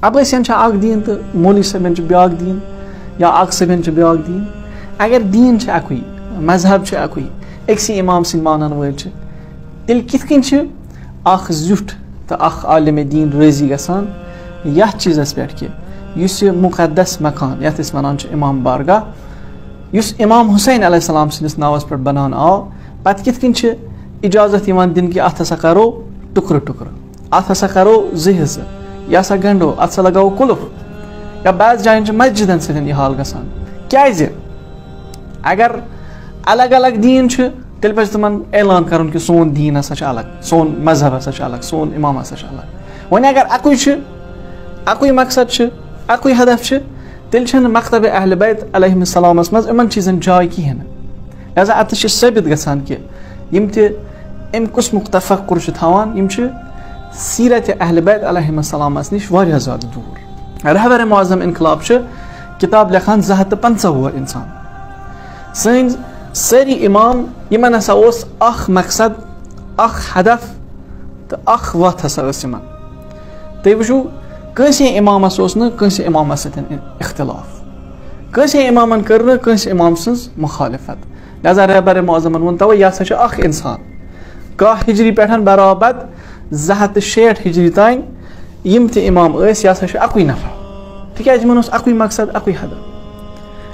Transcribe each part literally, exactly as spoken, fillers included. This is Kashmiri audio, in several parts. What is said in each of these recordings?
عباسین چھِ اکھ دیٖن تہٕ مولوی صٲبن چھِ بیٛاکھ دیٖن، یا اکھ صٲبن چھِ بیٛاکھ دیٖن۔ اگر دیٖن چھِ اکُے، مذہب چھِ اکُے، أکسٕے امام سٕنٛدۍ مانن وٲلۍ چھِ، تیٚلہِ کِتھ کٔنۍ چھِ اکھ زیُٹھ تہٕ اکھ عالم دیٖن رٲضی گژھان یتھ چیٖزس پٮ۪ٹھ کہِ یُس یہِ مقدس مکان، یتھ أسۍ ونان چھِ امام بارگاہ، یُس امام حسین علیہ السلام سٕنٛدِس ناوس پٮ۪ٹھ بناونہٕ آو، پتہٕ کِتھ کٔنۍ چھِ اجازت یِوان دِنہٕ کہِ اتھ ہسا کرو ٹُکرٕ ٹُکرٕ، اتھ ہسا کرو زٕ حصہٕ، یہِ ہسا گنڈو، اتھ ہسا لگاوو قُلُف؟ یا بعض جاین چھِ مسجدن سۭتۍ یہِ حال گژھان۔ کیازِ؟ اگر الگ الگ دیٖن چھُ، تیٚلہِ پزِ تِمن اعلان کرُن کہِ سون دیٖن ہسا چھُ الگ، سون مذہب ہسا چھُ الگ، سون امام ہسا چھُ الگ۔ وۄنۍ اگر اکُے چھُ، اکُے مقصد چھُ، اکُے ہدف چھُ، تیٚلہِ چھَنہٕ مکتبِ اہل بیت علیہم السلامس منٛز یِمن چیٖزن جاے کِہیٖنۍ نہٕ۔ لہذا اتہِ چھُ ثٲبت گژھان کہِ یِم تہِ امہِ قٕسمُک تفکر چھِ تھاوان، یِم چھِ سیرت اہل بیت علیہم السلامس نِش واریاہ زیادٕ دوٗر۔ رہبر معظم انقلاب چھُ کتاب لیکھان زٕ ہتھ تہٕ پنٛژاہ وُہر انسان۔ سٲنۍ سٲری امام، یِمن ہسا اوس اکھ مقصد، اکھ ہدف تہٕ اکھ وتھ ہسا ٲس یِمن۔ تُہۍ وٕچھِو، کٲنٛسے امامس اوس نہٕ کٲنٛسہِ امامس سۭتۍ اختلاف، کٲنٛسے امامن کٔر نہٕ کٲنٛسہِ امام سٕنٛز مخالفت۔ لہذا رہبر معظمن ووٚن توے، یہِ ہسا چھُ اکھ انسان۔ کاہ ہجری پٮ۪ٹھ برابر زٕ ہتھ تہٕ شیٹھ ہجری تام یِم تہِ امام ٲسۍ، یہِ ہسا چھُ اکُے نفر، تِکیازِ یِمن اوس اکُے مقصد، اکُے ہدف۔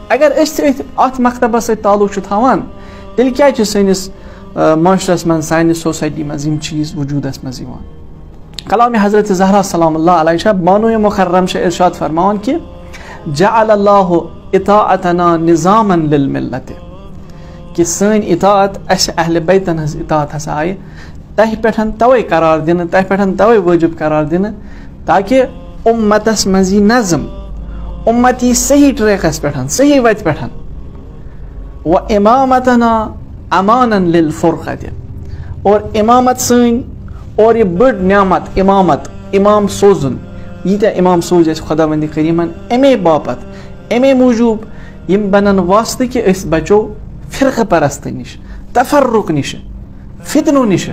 اگر أسۍ تہِ أتھۍ اتھ مکتبس سۭتۍ تعلق چھِ تھاوان، تیٚلہِ کیازِ چھِ سٲنِس، آ، معاشرس منٛز، سانہِ سوسایٹی منٛز یِم چیٖز وجودس منٛز یِوان؟ کلام حضرت زہرا سلام اللہ علیہ چھا بانوِ مکرم چھِ ارشاد فرماوان کہِ جعل اللہ اطاعتنا نظاما للملت، کہِ سٲنۍ اطاعت، اسہِ اہل بیتن ہٕنٛز اطاعت ہسا آیہِ تۄہہِ پٮ۪ٹھ توے قرار دِنہٕ، تۄہہِ پٮ۪ٹھ توے وٲجب قرار دِنہٕ، تاکہِ امتس منٛز یی نظم، امت یی صحیح ٹریکس پٮ۪ٹھ، صحیح وتہِ پٮ۪ٹھ۔ و امامتنا امانا للفرقت، اور امامت سٲنۍ، اور یہِ بٔڑ نعمت امامت، امام سوزُن، ییٖتیٛاہ امام سوٗزۍ اَسہِ خۄداوندِ کریٖمن اَمے باپتھ، اَمے موٗجوٗب یِم بنن واسطہٕ کہِ أسۍ بچو فرقہٕ پرستی نِش، تفرق نِش، فتنو نِش۔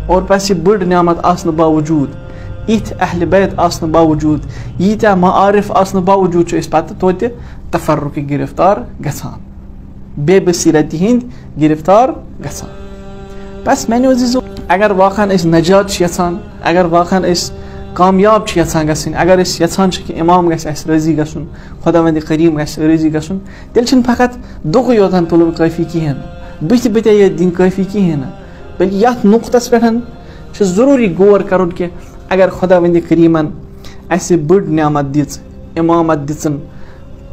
اور پس یہِ بٔڑ نعمت آسنہٕ باوجوٗد، یِتھۍ اہل بیت آسنہٕ باوجوٗد، ییٖتیٛاہ معارف آسنہٕ باوجوٗد چھِ أسۍ پتہٕ توتہِ تفرقٕکۍ گرفتار گژھان، بے بصیرتی ہٕنٛدۍ گرفتار گژھان۔ بس میانیو عزیزو، اگر واقعاً أسۍ نجات چھِ یژھان، اگر واقعاً أسۍ کامیاب چھِ یژھان گژھٕنۍ، اگر أسۍ یژھان چھِ کہِ امام گژھِ اَسہِ رٲضی گژھُن، خۄداوندِ کریٖم گژھِ رٲضی گژھُن، تیٚلہِ چھِنہٕ فقط دُکہٕ یوتن تُلُن کٲفی کِہیٖنۍ نہٕ، بٕتھِ بٕتھِ یوت دِنۍ کٲفی کِہیٖنۍ نہٕ، بلکہِ یتھ نقطس پٮ۪ٹھ چھُ ضروٗری غور کرُن کہِ اگر خۄداوندِ کریٖمن اَسہِ بٔڑ نعمت دِژ، امامت دِژٕن،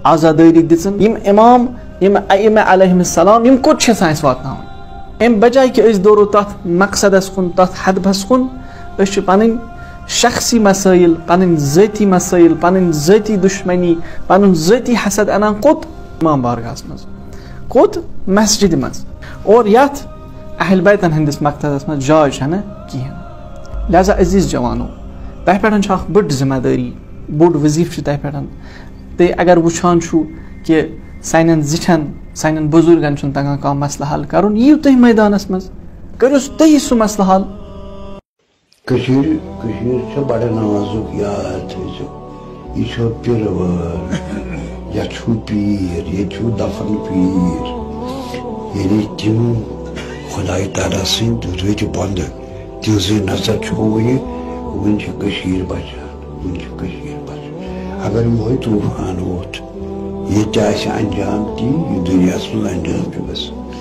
آزادٲری دِژٕن، یِم امام، یِم ائمہ علیہم السلام، یِم کوٚت چھِ یژھان اَسہِ واتناوٕنۍ؟ امہِ بجایہِ کہِ أسۍ دورو تتھ مقصدس کُن، تتھ ہدفس کُن، أسۍ چھِ پنٕنۍ شخصی مسٲیل، پنٕنۍ ذٲتی مسٲیل، پنٕنۍ ذٲتی دشمنی، پنُن ذٲتی حسد انان کوٚت؟ امام بارگاہس منٛز، کوٚت؟ مسجدِ منٛز۔ اور یتھ اہل بیتن ہٕنٛدِس مقصدس منٛز جاے چھنہٕ کِہیٖنۍ۔ لہذا عزیز جوانو، تۄہہِ پٮ۪ٹھ چھِ اکھ بٔڑ ذمہ دٲری، بوٚڑ وظیفہٕ چھُ تۄہہِ پٮ۪ٹھ۔ تُہۍ اگر وٕچھان چھُو کہِ سانٮ۪ن زِٹھٮ۪ن، سانٮ۪ن بُزرگن چھُنہٕ تگان کانٛہہ مسلہٕ حل کرُن، یِیِو تُہۍ مٲدانس منٛز، کٔرِو تُہی سُہ مسلہٕ حل۔ کٔشیٖر، کٔشیٖر چھےٚ بڑٕ نازُک، یاد تھٲیزیو۔ یہِ چھو پِرٕ وٲر، یَتھ چھُو پیٖر، ییٚتہِ چھُو دفن پیٖر۔ یعنی تِم خۄداے تعالیٰ سٕنٛدۍ رٕتۍ بنٛدٕ، تِہنٛزٕے نظر چھو وٕنہِ، وٕنہِ چھِ کٔشیٖر بچان، وٕنہِ چھِ کٔشیٖر بچان۔ اگر یِہوٚے طوٗفان ووٚتھ، ییٚتہِ آسہِ انجام تی، یہِ دُنیاہس منٛز انجام چھُ گژھان۔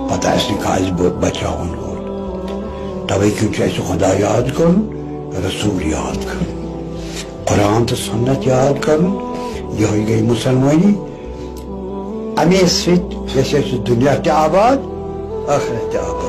پتہٕ آسہِ نہٕ کانٛہہ اَسہِ بہٕ بچاوَن وول۔ تَوَے کِنۍ چھُ اَسہِ خۄدا یاد کَرُن، رسوٗل یاد کَرُن، قرآن تہٕ سُنت یاد کَرُن۔ یِہوٚے گٔے مُسلمٲنی۔ اَمے سۭتۍ گژھِ اَسہِ دُنیا تہِ آباد، ٲخرت تہِ آباد۔